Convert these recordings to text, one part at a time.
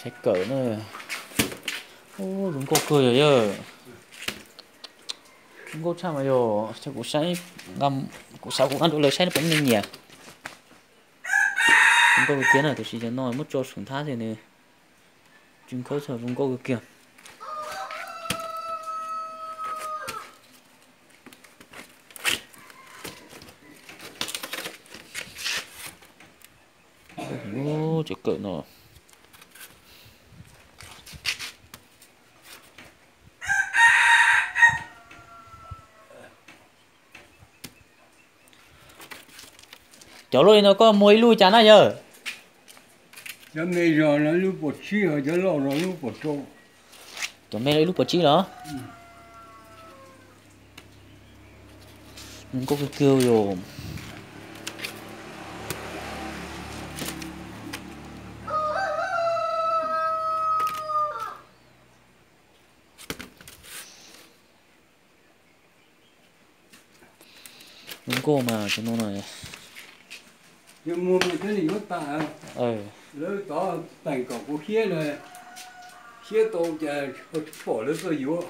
Kawm na. Ub, zoo nkauj kawg yog yawg. Zoo nkauj tshaj mas yog, kuv saib, kuv xav kuv nqa rau lawv saib puas muaj neeg nyiam. Zoo nkauj kawg kiag na, tiam sis cov no muab tso saum nthab thiab nws tsis khawb txog, zoo nkauj kawg kiag. Ub, cov kawm no. Cov luaj li no koj muag ib lub cas na yawg? Cov me zog no ib lub puas tsib, cov loj zog ib lub puas rau. Cov me no ib lub puas tsib los? Zoo nkauj kawg kiag yom. Zoo nkauj mas cov no na. Yuav muag mas cov neeg yuav tas, lawv tov teem kom kuv hiab na, hiab tau cas tsis pom lawv tuaj yuav.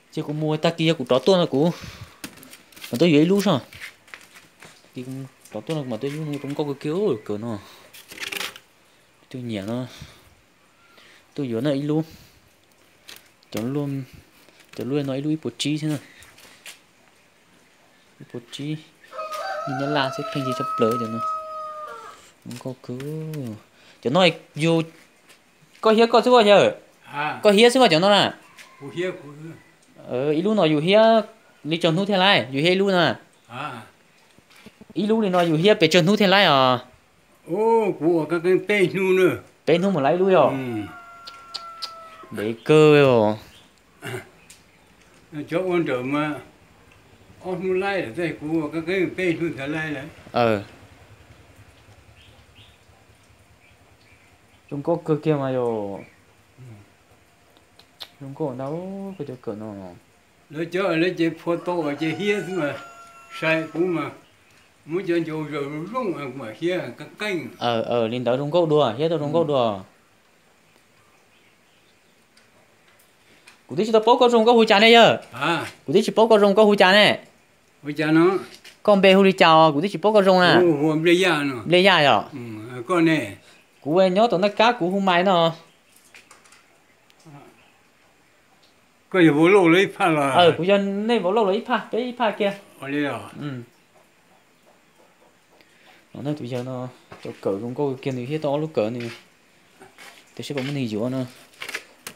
Ces kuv mus tag kis yog kuv rov tuaj no kuv mam tuaj yuav ib lub soj. Tag kis kuv rov tuaj no kuv mam tuaj yuav ib lub, zoo nkauj kawg kiag kawm no. Twg nyiam no tuaj yuav na ib lub. Cov, cov luaj no ib lub ib puas tsib thiab na. Ib puas tsib, nyob Nyab Laj xwb, pheej yig tshaj plaws cov no. Zoo nkauj kawg. Cov no yus, koj hiab koj xwb koj yawg? Koj hiab xwb koj cov no na? Ib lub no yus hiab li tsawg hnub thiaj laib, yus hiab ib lub na? Ib lub li no yus hiab pes tsawg hnub thiaj laib os? Kuv ua kab qeej peb hnub na. Peb hnub mus laib ib lub yog? Ntev kawg os. Cov ua nrawm mas ob hnub laib lawm, kuv ua kab qeej peb hnub thiaj laib lawm. Zoo nkauj kawg kiag mas yog. Zoo nkauj ntau koj cov kawm no. Lawv cov lawv ces phua tau ces hiab xwb mas, sai kuv mas muab cov ncau zaws zoo zoo mas hiab kab qeej. Li ntawd zoo nkauj dua, hiab tau zoo nkauj dua. Kuv twb tsis tau paub koj zoo koj hu cas ne yawg. Kuv twb tsis paub koj zoo koj hu cas ne. Koj npe hu li cas os, kuv twb tsis paub koj zoo na. Nplej Yaj yom. Kuv nyob tom Naj Kab kuv hu Maiv no. Kuv yog nej vauv Lauj los ib phaj, peb ib phaj kiag. Tus yawg no cov kawm zoo nkauj kiag, nws hiab tau ob lub kawm nws, tiam sis puas muaj neeg yuav no.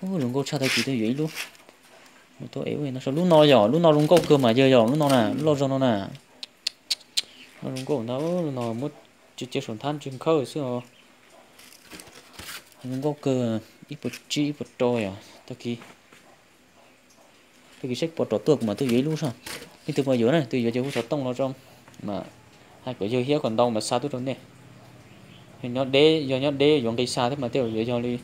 Zoo nkauj tshaj, tag kis tuaj yuav ib lub. Lub no yog, lub no zoo nkauj kawg mas yawg, yog lub no na, lub loj zog no na. Lub no zoo nkauj ntau, lub no muab tso saum nthab tsis khawb xwb os. Zoo nkauj kawg, ib puas tsib ib puas rau yom, tag kis. Tag kis saib puas rov tuaj kuv mam tuaj yuav ib lub soj. Leej twg puas yuav na, twg yuav ces hu xov tooj los tso, mas hais kom yawg hiab kom ntau mas xa tuaj rau nej. Nyob deb, yog nyob deb yuav nqi xa thiab mas tej zaum yuav yog li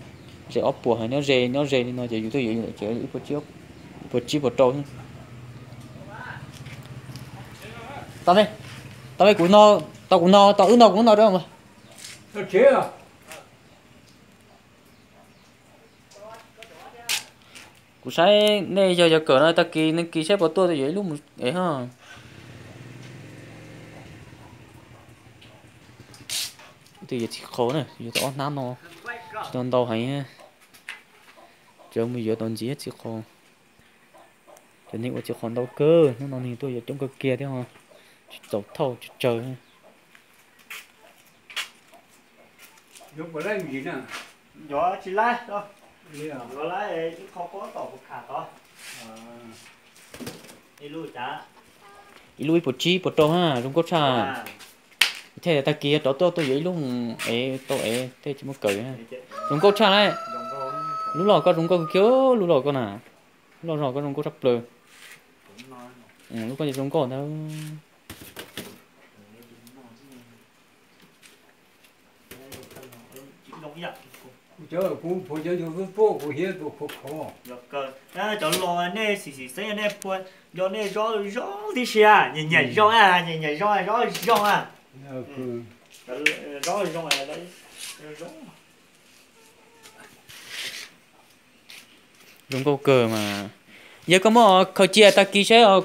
ze ob puas, nyob ze, nyob ze li no ces yus tuaj yuav ib puas tsib puas rau. Tau, tau kuv no, tau kuv no, tau wb no kuv no rau. Kuv saib nej yog cov kawm no tag kis neeg kis saib puas tuaj yuav ib lub mus ev ho. Twb yuav txiv qhau na, yuav tau ob hnab no, tsis tau ntau heev. Tsuas mus yuav tau ntxiv txiv qhau. Cov neeg ua txiv qhau ntau kawg, hnub no neeg tuaj yuav coob kawg kiag thiab, tsis txaus thauj tsis tsawg. Yuav tsis laib, yuav laib ib qho pob tom kuv kham tod. Ib lub ib puas tsib puas rau ha, zoo nkauj tshaj. Thiaj tag kis rov tuaj tuaj yuav ib lub mus ev tau ev tej tsis muaj kawm. Zoo nkauj tshaj lauj. Lub loj koj zoo nkauj kiag, lub loj koj na. Lub loj zog koj zoo nkauj tshaj plaws. Lub koj zoo nkauj ntag. Kuv cov kuv phuv cov ncau xub tuaj kuv hiab tus khov khov. Cov los nej xim xim xeeb nej phua, nco nej zoo zoo tib si, nyiam nyiam zoo, nyiam nyiam zoo, zoo zoo. Zoo zoo. Zoo nkauj kawg mas. Yog koj muab khaws cia tag kis saib,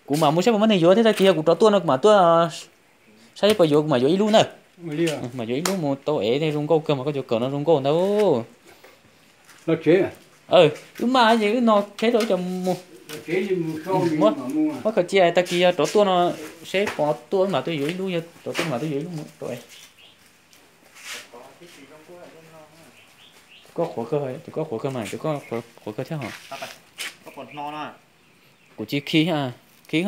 kuv mam mus saib puas muaj neeg yuav thiab, tag kis yog kuv rov tuaj no kuv mam tuaj saib puas yuav, kuv mam yuav ib lub na. Mam yuav ib lub mus tau es zoo nkauj kawg mas, koj cov kawm no zoo nkauj ntag. Wb mas ces wb no kheb rau ib co mus. Muab khaws cia tag kis yog rov tuaj no seb puas tuaj wb mam tuaj yuav ib lub, yog rov tuaj mam tuaj yuav ib lub mus rau. Tus koj qhuav kawg, tus koj qhuav kawg mas, tus koj qhuav kawg thiab hos. Kuv tsis khi, khi,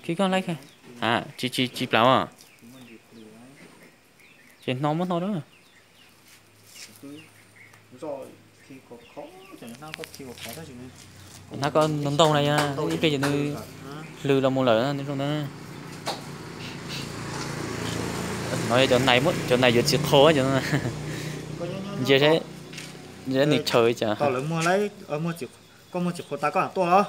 khi koj laib, tsis, tsis, tsis plaub. Ces hno muab hno na. Hnab koj ntau ntau na, yog ib pliag ces nws hlws los mus lawm nws zoo ntawd. No yog cov nais, cov nais yuav txiv qhau, ntsia saib nws chaw li cas. Koj muag txiv qhau tas koj tuaj los?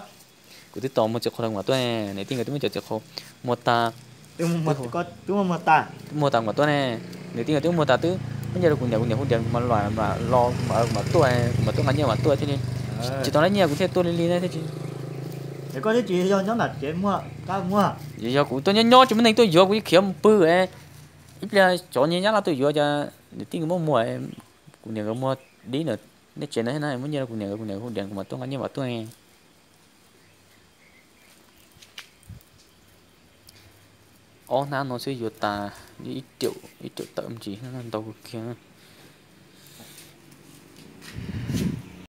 Kuv twb tos muag txiv qhau tas kuv mam tuaj, niam tij nkawd twb muab cov txiv qhau muag tas. Twb muag tas kuv mam tuaj ne. Niam tij nkawd twb muag tas twb, muab nyiaj rau kuv niam, kuv niam hu diav kuv mam los, mam los, kuv mam tuaj, kuv mam tuaj nqa nyiaj mam tuaj thiaj li. Tsis tau nqa nyiaj kuv thiaj tuaj li li ne thiaj tsis. Yog kuv tuaj nyob nyob tsis muaj neeg tuaj yuav kuv khiav mus pw. Ib pliag cov nyiag nyab laj tuaj yuav ces niam tij nkawd muab muag, kuv niam nkawd muag dib ntawm nej tsev ntawd thiab na, muab nyiaj rau kuv niam nkawd, kuv niam hu diav kuv mam tuaj nqa nyiaj mam tuaj. Ob hnab no xwb yuav tas ib tiam, ib tiam tawm me ntsis, ntau kawg kiag.